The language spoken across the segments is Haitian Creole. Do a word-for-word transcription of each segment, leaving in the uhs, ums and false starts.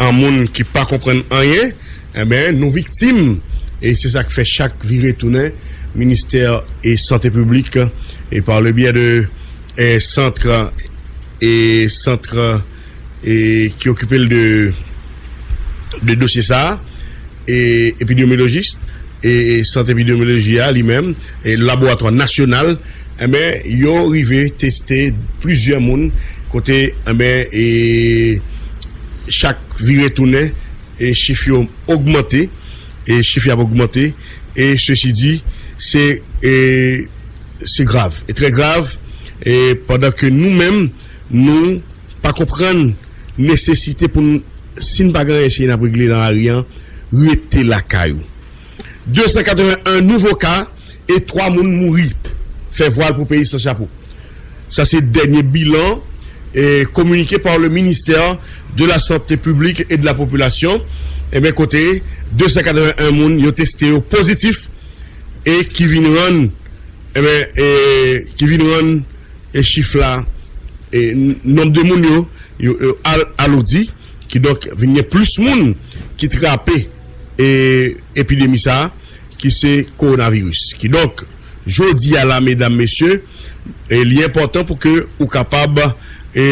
an moun ki pa konprann anyen, enben, nou viktim. E se sa k fè chak vire tounen, ministè e sante piblik, e par le biais de e sant e sant e ki okipe l de, de dosye sa a, e epidemyolojis, e, e sant epidemyoloji a li menm, e laboratwa nasyonal, enben, yo rive teste plizyè moun kote, enben, e chak vire tounen, e chif yo ogmante, e chif yo ap ogmante, e sesi di, se, e, se grav, e trè grav, e pandan ke nou menm, nou pa konprann nesesite pou n, si n pa gen anyen serye n ap regle nan lari an, rete lakay ou. De san katreven en nouvo ka e twa moun mouri. Fè vwal pou peyi san chapo. Sa se dènye bilan e kominike par le ministère de la Santé publique et de la population. Enben, kote de san katreven en moun yo teste yo pozitif e ki vin rann, enben, e ki vin rann e chif la, e n-, nonb de moun yo, yo, yo al-, aloudi, kidonk vin gen plis moun ki trape e epidemi sa a, ki se kowonaviris. Kidonk, jodi a la, medam, mesye, e li enpòtan pou ke ou kapab e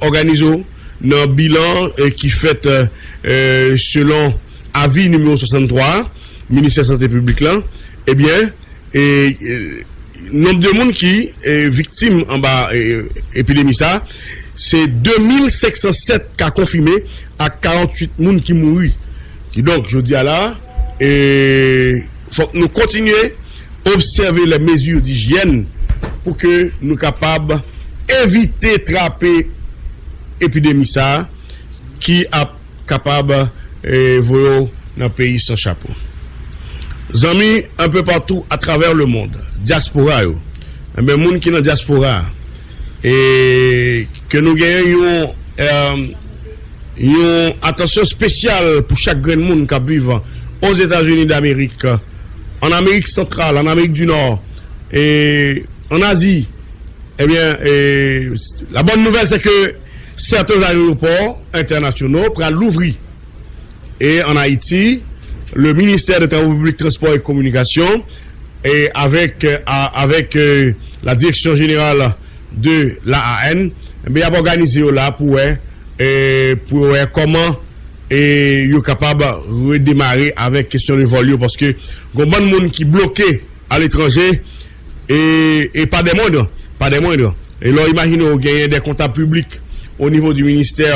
òganize w nan bilan e ki fèt e selon avi nimewo swasanntwa a, Ministè Sante Piblik la, ebyen, e, e nonb de moun ki e viktim anba e epidemi sa, se de mil senk san sèt ka konfime ak karanntuit moun ki mouri. Kidonk, jodi a la, e fòk nou kontinye obsève les mesures d'hygiène pou ke nou kapab evite trape epidemi sa ki ap kapab e voye w nan peyi san chapo. Zanmi, un peu partout à travers le monde, dyaspora yo, enben, moun ki nan dyaspora a, e ke nou genyen yon e yon atansyon espesyal pou chak grenn moun k ap viv Ozetazini Damerik, an Amerik Santral, an Amerik di Nò, e an Azi. Ebyen, e la bonne nouvelle, c'est que certains aéroports internationaux pral louvri. E an Ayiti, le ministère des Travaux publics, Transports et Communications, e avèk, e, avèk e la Direction générale de la A N, enben, y ap òganize yo la pou wè, e pou wè kòman e yo kapab redemare avèk kesyon de vòl yo, paske gon bann moun ki bloke aletranje, e, e pa dè mwen, pa dè mwen. E lè w imajine w genyen de kontab piblik o nivo di ministè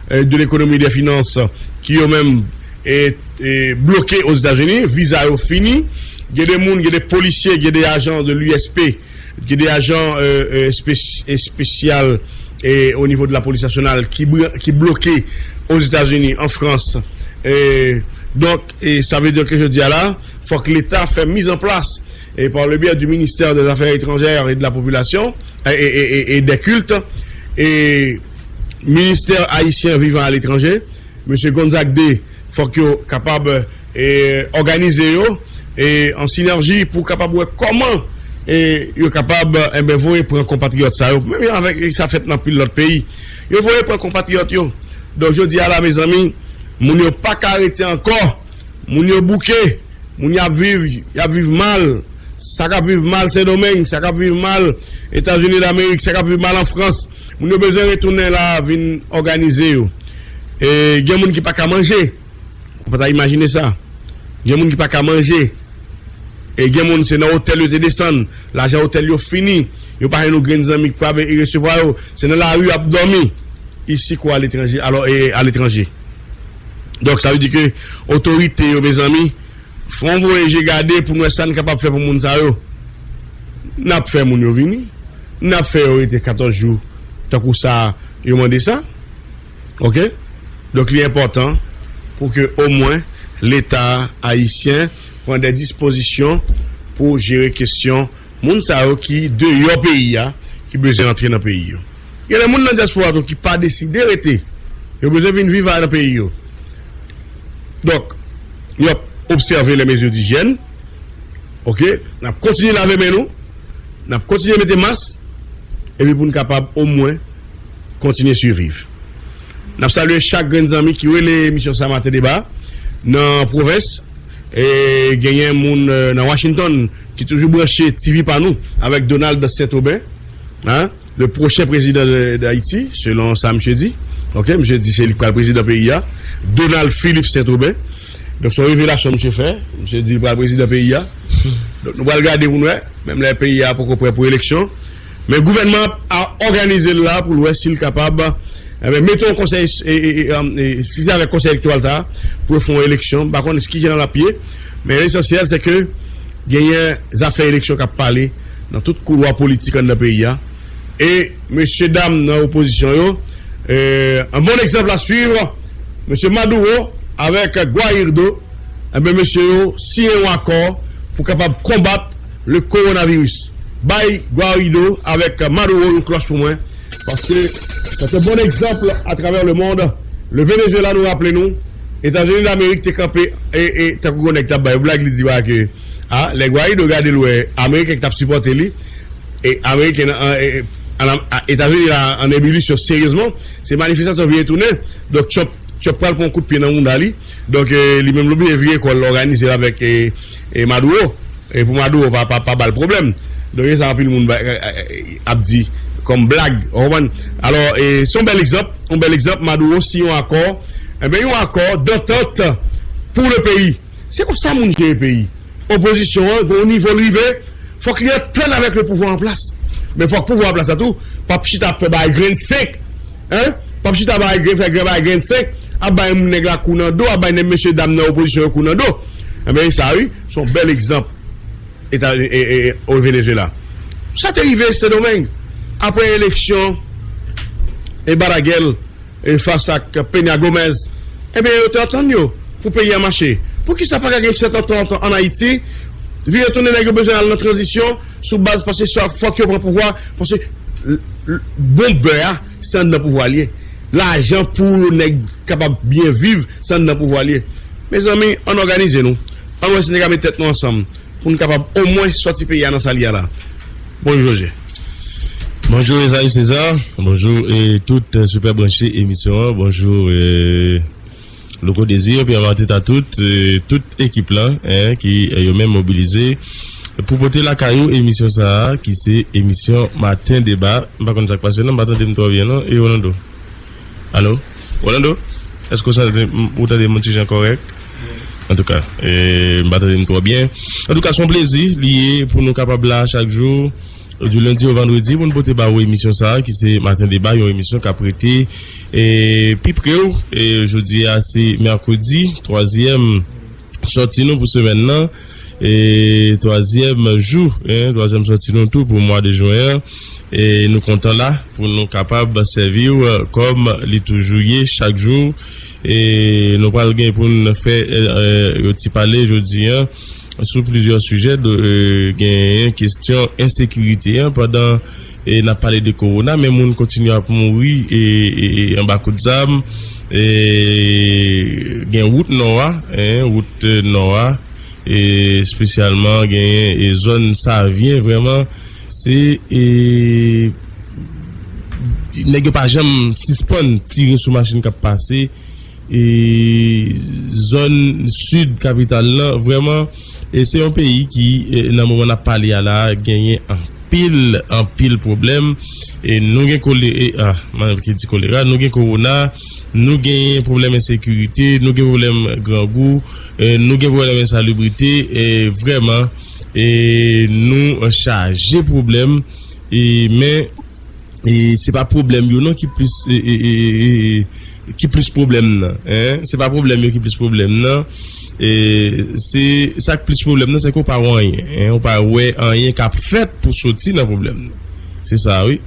e de lekonomi e de finans ki yo menm e, e bloke Ozetazini, viza yo fini, gen de moun, gen de polisye, gen de ajan de l'U S P, gen de ajan e, e, espe-, espesyal e o nivo de la polis nasyonal ki, br- ki bloke Ozetazini, an Frans. E, donk, e sa vle di ke jodi a la, fòk Leta fè miz an plas e par le biais du ministère des Affaires étrangères et de la population e, e, e, e, et des cultes, e ministè ayisyen vivan aletranje, mesye Gonzague de, fòk yo kapab e òganize yo e an sinèji pou kapab wè kòman e yo kapab enben voye pran konpatriyòt sa yo, menm avèk sa fèt nan pil lòt peyi. Yo voye pran konpatriyòt yo. Donk, jodi a la, mezanmi, moun yo pa ka rete ankò. Moun yo bouke. Moun y ap viv, y ap viv mal. Sa k ap viv mal Sendomeng, sa k ap viv mal Etazini Damerik, sa k ap viv mal an Frans. Moun yo bezwen retounen la, vin òganize yo. E gen moun ki pa ka manje. Ou pa ta imajine sa. Gen moun ki pa ka manje. E gen moun, se nan otèl yo te desann. Lajan otèl yo fini. Yo pa gen yon grenn zanmi ki pral resevwa yo. Se nan lari y ap dòmi. Isi kou aletranje, alò, e aletranje. Donk, sa vle di ke otorite yo, mezanmi, fò n voye je gade pou n wè sa n kapab fè pou moun sa yo. N ap fè moun yo vini. N ap fè yo rete katòz jou, tankou sa yo mande sa. Oke? Donk, li enpòtan pou ke omwen Leta ayisyen pran de dispozisyon pou jere kesyon moun sa yo ki deyò peyi a, ki bezwen antre nan peyi yo. Gen de moun nan dyaspora tou ki pa deside rete. Yo bezwen vin viv a nan peyi yo. Donk, y ap obsève les mesures d'hygiène. Oke? N ap kontinye lave men nou. N ap kontinye mete mas. Epi pou n kapab omwen kontinye siviv. N ap salye chak grenn zanmi ki rele emisyon sa Maten Deba nan pwovens. E genyen moun eh, nan Washington ki toujou branche T V pa nou avèk Donald Saint-Aubin, hein, le prochen prezidan de- d'Ayiti, selon sa misye di. Ok, misye di se li k pral prezidan peyi a. Donald Philippe Saint-Aubin. Donk, se yon revelasyon misye fè. Misye di li pral prezidan peyi a. Donk, nou pral gade pou n wè. Menm lè peyi a poko prè pou eleksyon. Men gouvènman an ap òganize l la pou l wè si l kapab eh, mete yon konsèy, e, e, e, e, si se avèk konsèy elektoral sa a, pou yo fè yon eleksyon. M pa konn ki jan l ap ye, men lesansyèl se ke genyen zafè eleksyon k ap pale nan tout koulwa politik anndan peyi a. E mesye dam nan opozisyon yo, eh, un bon exemple à suivre, mesye Maduro avèk Guaido, enben mesye yo siyen yon akò pou kapab konbat le coronavirus. Bay Guaido avèk Maduro yon klòch pou mwen, paske c'est un bon exemple à travers le monde. Le Venezuela, nou raple nou, Etazini Damerik te kanpe e, e tankou yon nèg t ap bay blag, li di wa ke a lè Guaido gade l wè Ameriken k t ap sipòte li, e Ameriken an, e, an, a- Etazini la an ebilisyon seryezman, se manifestasyon vire tounen. Donk Trump, Trump pral pran yon kout pye nan mounda li. Donk eh, li menm l oblije vire kò l òganize l avèk eh, eh, Maduro. E pou Maduro pa, pa, pa ba l pwoblèm. Donk e sa anpil moun ba- eh, eh, ap di kòm blag, ou konprann? Alò, eh, se yon bèl egzanp, yon bèl egzanp, Maduro siyen yon akò, enben yon akò dantant pou le peyi. Se konsa moun jere peyi. Opozisyon an gen yon nivo l rive, fòk li antann avèk le pouvwa an plas. Men fòk pouvwa an plas la tou p ap chita ap fè bagay grenn senk. Hein? P ap chita bagay grenn, fè grenn bagay grenn senk, ap bay nèg la kou nan do, ap bay nèg mesye dam nan opozisyon yo kou nan do. Enben sa wi, se yon bèl egzanp Eta, e, e, e, o Venezuela. Sa te rive Sendomeng apre eleksyon e Baragel e fas ak Peña Gomez, ebyen yo te antann yo pou peyi a mache. Poukisa pa ka gen sèt antant an Ayiti? Vire tounen nèg yo bezwen al nan tranzisyon sou baz paske sa fòk yo pran pouvwa, paske l- l- bon bè a se anndan pouvwa l ye. Lajan pou nèg kapab byen viv se anndan pouvwa l ye. Mezanmi, ann òganize nou. Ann wè si nou ka met tèt nou ansanm pou nou kapab omwen sòti peyi a nan sa l ye a la. Bonjou Jozye. Bonjou Esaü César, bonjou e tout eh, super branche emisyon an, bonjou eh, Louko Désir, Pierre Martit a tout, eh, tout ekip la eh, ki eh, yo menm mobilize pou pote lakay ou emisyon sa a ki se emisyon Maten Deba. M pa konn sa k pase non, m pa tande m twò byen non, e Rolando. Alo? Rolando? Èske w tande m ti jan kòrèk? Antouka, eh, m pa tande m twò byen. Antouka, se yon plezi li ye pou nou kapab la chak jou, du lundi au vendredi, pou n pote ba ou emisyon sa a, ki se Maten Deba, yon emisyon k ap rete eh, pi pre w. Eh, jodi a se mèkredi, twazyèm sòti nou pou semèn nan. E twazyèm jou, hein, twazyèm sòti nou tou pou mwa de jen an. E nou kontan la pou nou kapab sèvi w kòm li toujou ye chak jou. E nou pral gen pou n fè eh, eh, yon ti pale jodi an sou plizyè sijè. Do- eh, genyen kesyon ensekirite an pandan e n ap pale de kowona, men moun kontinye ap mouri e, e, e anba kout zam. E gen wout nò a, en, wout eh, nò a, e espesyalman genyen e zòn Savyen, vrèman, se e, nèg yo pa janm sispann tire sou machin k ap pase. E zòn sid kapital lan, vrèman, e se yon peyi ki, e, nan moman n ap pale a la, genyen anpil, anpil pwoblèm. E nou gen kole, e, a, mwen ki di kolera, nou gen kowona, nou gen pwoblèm ensekirite, nou gen pwoblèm grangou, e, nou gen pwoblèm ensalibrite, e vrèman, e nou chaje pwoblèm, e men e se pa pwoblèm yo non ki plis e, e, e, e, e, ki plis pwoblèm nan, en, se pa pwoblèm yo ki plis pwoblèm nan. E se sa k plis pwoblèm nan, se ke w pa wè anyen, en, ou pa wè anyen k ap fèt pou soti nan pwoblèm nan. Se sa wi.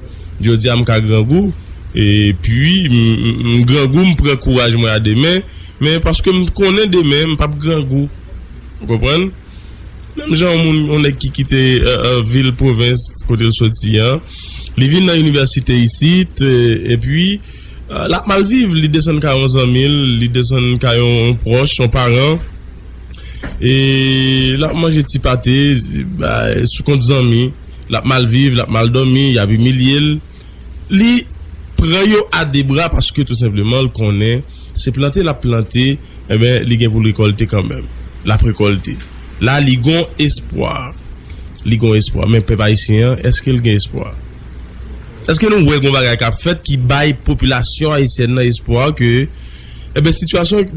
Jodi a m ka grangou, epi m, m, m grangou, m pran kouraj mwen a demen, men paske m konnen demen m p ap grangou. Ou konprann? Menm jan yon moun, yon nèg ki kite eh, eh, vil pwovens kote l soti an, li vin nan inivèsite isit, eh, epi eh, l ap mal viv, li desann kay yon zanmi l, li desann kay yon, yon pwòch, yon paran, e l ap manje ti pate, ba, sou kont zanmi, l ap mal viv, l ap mal dòmi, y ap imilye l. Li pran yo a de bra paske tou senpleman l konnen se plante l ap plante, enben, li gen pou l rekòlte kanmenm. L ap rekòlte. La, li gon espwa. Li gon espwa. Men pèp ayisyen an, èske l gen espwa? Èske nou wè gon bagay k ap fèt ki bay popilasyon ayisyèn nan espwa ke, enben, sitiyasyon